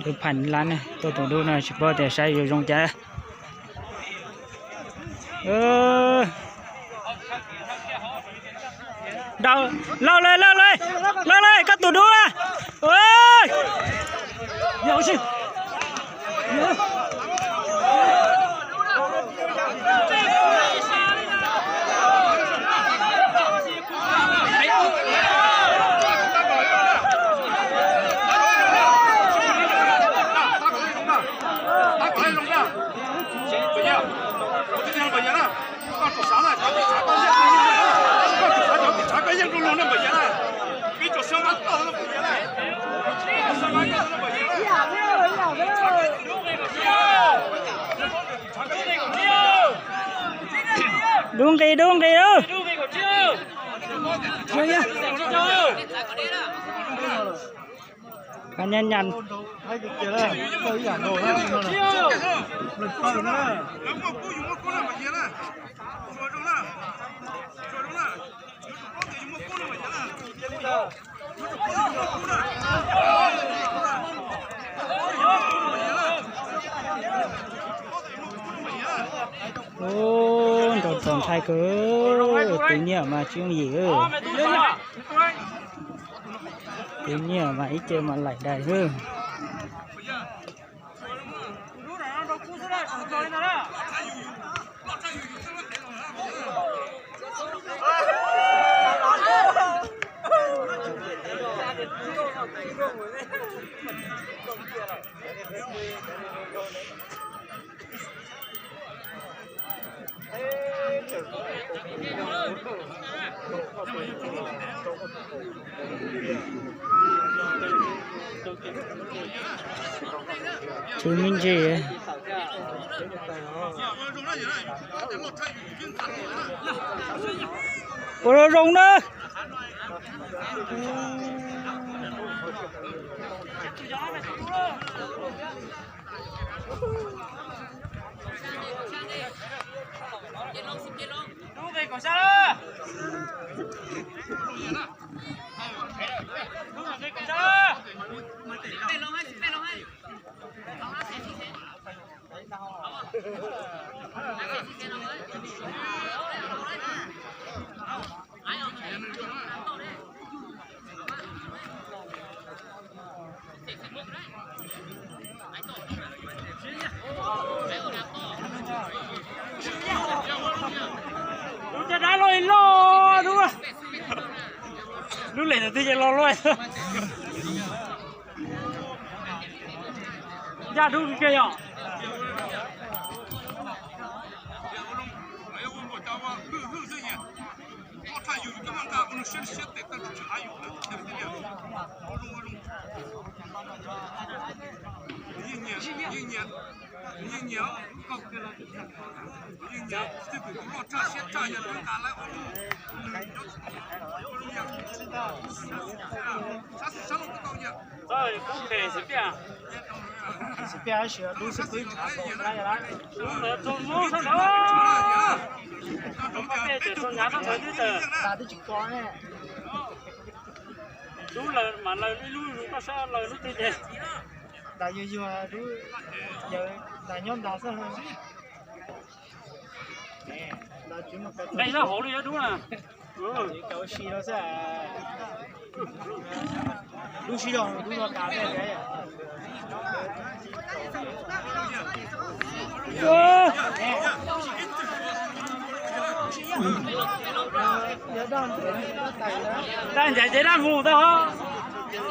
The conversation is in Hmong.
Dub Phaim Lab ne, tuaj tus dub no tsis paub tias saib zoo zoo cas. Laug le, laug le, laug le, koj tus dub na. Dub nqis, dub nqis. Ka nyav nyas. Ub, nrau txaus ntshai kawg, tus nyiam mas tsis yooj yim. Tus nyiam mas ib ce mas laim dais xwb. Tswv me ntsis. Ua zoo zoo na. Lub caj dab loj li loj dub. Lub lem ntawd twb yeej loj luaj. Ncaj dub kiag yom. Lub ntawd txog mob sab nraud. Peb ces txog nyav sab nraud twb tawm. Lub laws mas laws ib lub, lub koj sab laws lub twg ces. Ntas yuag yuag dub, ntas nyob ntas xwb. Nqis rau hauv li yuav dub na. Lub sib zog, dub no tas. Daj ncaim ces daj mus tau.